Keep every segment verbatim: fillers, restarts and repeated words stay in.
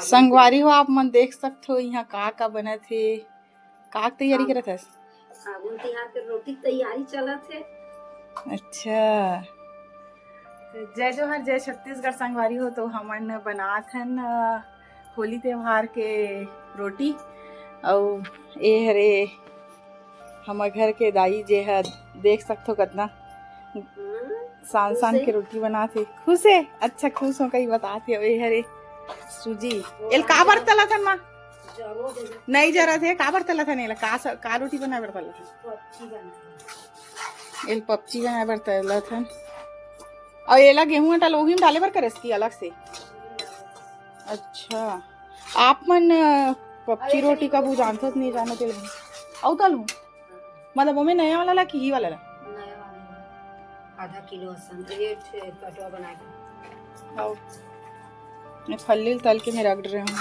संगवारी हो, आप मन देख सकथो, इहाँ का का बनत हे, का के तैयारी करत हस? फागुन तिहार के रोटी तैयारी चलत हे। अच्छा, जय जोहार, जय छत्तीसगढ़ संगवारी हो। तो हमन बनात हन, अ, होली त्योहार के रोटी, अउ ए हरे हमर घर के दाई, जे ह देख सकथो कतना सान सान के रोटी बनात हे। खुश हे? अच्छा, खुश हो कही, बतात हे। अउ ए हरे सूजी, एल काबर तलत हन माँ? नई जरत हे, काबर तलत हन एला? का स-, का रोटी बनाए बर तलत हन? एल पपची बनाए बर तलत हन। अउ एला गेहूं आटा ल ओही में डाले बर करेस कि अलग से? अच्छा, आप मन, अ, पपची रोटी कभू जानथो त नहीं जानो तेल में। अउ तलहूं? मतलब ओमे नया वाला ला कि ही वाला ला? नया वाला ला। आधा किलो असन, ये ठे कटवा बना के। अउ मैं फल्ली ल तल के मैं रख रहे हूँ।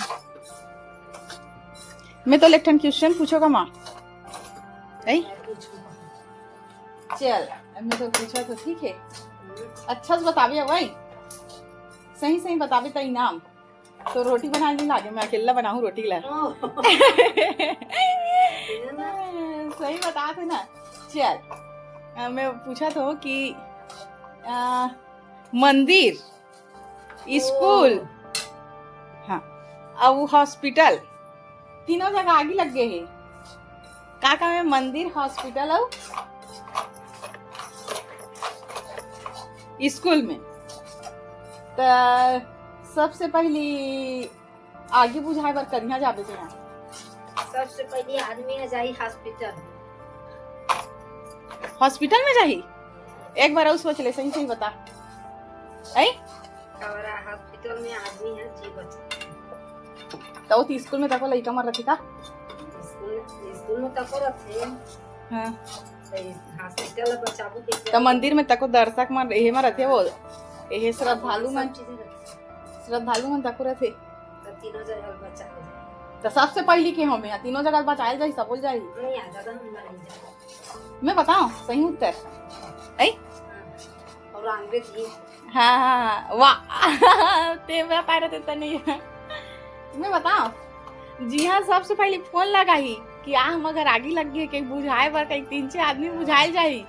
मैं तो एक ठन क्वेश्चन पूछो का माँ? ऐ? चल, अब मैं तो पूछा तो ठीक है। अच्छा से बताबे भाई। सही सही बताबे त इनाम। तो रोटी बनाए नहीं लागे, मैं अकेला बनाहूँ रोटी ला। ओह। सही बतात हे ना। चल, अ, मैं पूछा तो कि, अ, मंदिर, स्कूल, हाँ, अउ हॉस्पिटल, तीनों जगह आगी लग गए हे। का का में मंदिर, हॉस्पिटल अउ स्कूल में? त सबसे पहली आगी बुझाए बर करिया जाबे तेहा? सबसे पहली आदमी ह जाही हॉस्पिटल। हॉस्पिटल में जाही? एक बार अउ सोच ले, सही सही बता। ऐ? हमारा हॉस्पिटल में आदमी है जी बचा। त वो तो स्कूल में तको लइका मर रथे का? स्कूल, स्कूल में तको रथे। हाँ। त हॉस्पिटल में बचाबो के त मंदिर में तको दर्शक मन एहे में रथे वो। एहे श्रद्धालु सब मन, चीजें रथे। श्रद्धालु मन तको रथे। त तीनों जगह बचाबो। त सबसे पहली के हमें तीनों जगह बचाए जाही, सब बोल जाही। नहीं, आ ज्यादा हम नहीं जाते। मैं बताऊं सही उत्तर? ऐ? हाँ। और अंग्रेज ही। हाँ, हाँ, हाँ, वाह। ते बता पाए रहे, ते नहीं। मैं बताऊं, जी हाँ, सबसे पहले फोन लगाही कि आ हम अगर आगी लग गई, कहीं बुझाए बर, कहीं तीन चार आदमी बुझाए जाही।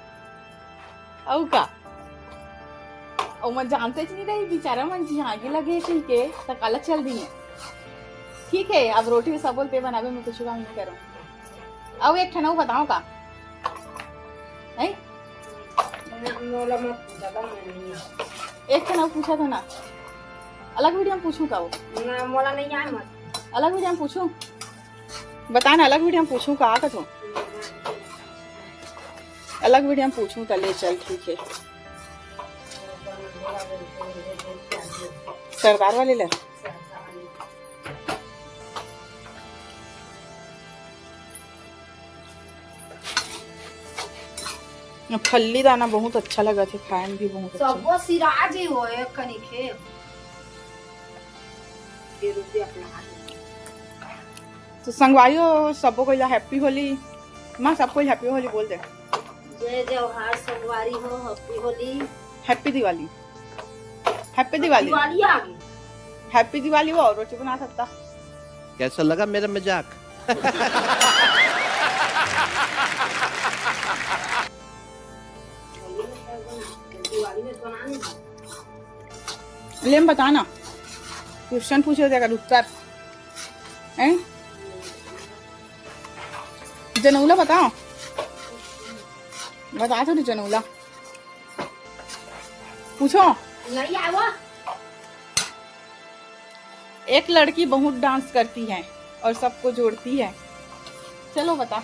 अउ का? अउ मन जानते च नहीं रही, बेचारा मन जी हाँ आगी लगे कही के, त काला चल दिए। ठीक है, अब रोटी सब बोलते बनाबे, मैं कुछ काम नहीं करूँ। अउ एक ठन अउ बताओ का? नहीं? ना, मोला मत पूछा, का मन नहीं है। एक ठन अउ पूछा था ना, अलग वीडियो में पूछूं का वो? ना, मोला नहीं आए मत। अलग वीडियो में पूछूं? बता ना, अलग वीडियो में पूछूं का, का तो? अलग वीडियो में पूछूं त ले चल, ठीक है। सरदार वाले ले। फल्ली दाना बहुत अच्छा लगत हे, खाए में भी बहुत अच्छा। सबो सिराज ही हो एक कनी खे। ये रुपया अपना हाथ में। तो संगवारी हो, सबो कोई ला हैप्पी होली। माँ, सबको हैप्पी होली बोल दे। जय जोहार संगवारी हो, happy Holi. Happy Diwali. Happy Diwali. Diwali आ गई। हैप्पी दिवाली वो और रोटी बना सकता। कैसा लगा मेरा मजाक? दिवाली में बना नहीं। ले, हम बताना, क्वेश्चन पूछे थे, अगर उत्तर, हैं? जनौला बताओ, बता तो नहीं जनौला। पूछो। नहीं आवा। एक लड़की बहुत डांस करती है और सबको जोड़ती है। चलो बता,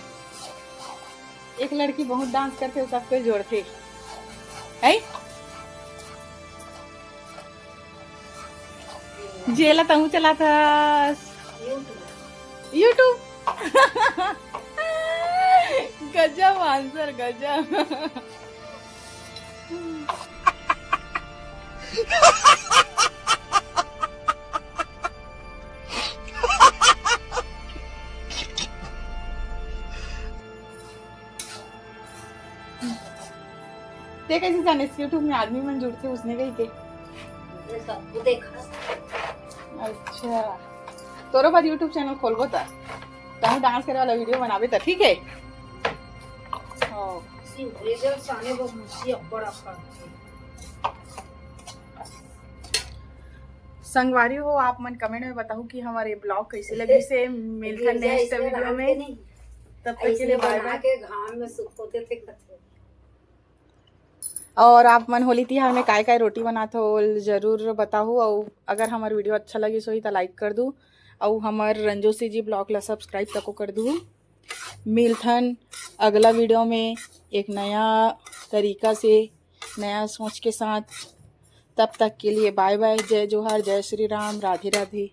एक लड़की बहुत डांस करथे, सबको जोड़थे, है? जेला तहूँ चलात हस। YouTube। गजब आंसर, गजब। ते कैसे जाने YouTube में आदमी मन जुड़थे उसने कही के? ये सबको देखा। अच्छा, तोरो बर YouTube चैनल खोलबो त, तहूँ डांस करे वाला वीडियो बनाबे त, ठीक है? हाँ। सिंह भेजल साने वो मुसी अब्बड़ अब्बड़। संगवारी हो, आप मन कमेंट में बताहू कि हमारे ब्लॉग कैसे लगिस हे। मिलथन नेक्स्ट वीडियो में, तब तक के लिए बाय बाय। के घाम में सुखोते थे कथे। और आप मन होली तिहार में काय काय रोटी बनात हो, जरूर बताहू। और अगर हमार वीडियो अच्छा लगिस होही त लाइक कर दू, और हमार रंजोसी जी ब्लॉग ला सब्सक्राइब तको कर दू। मिलथन अगला वीडियो में एक नया तरीका से, नया सोच के साथ। तब तक के लिए बाय बाय, जय जोहार, जय श्री राम, राधे राधे।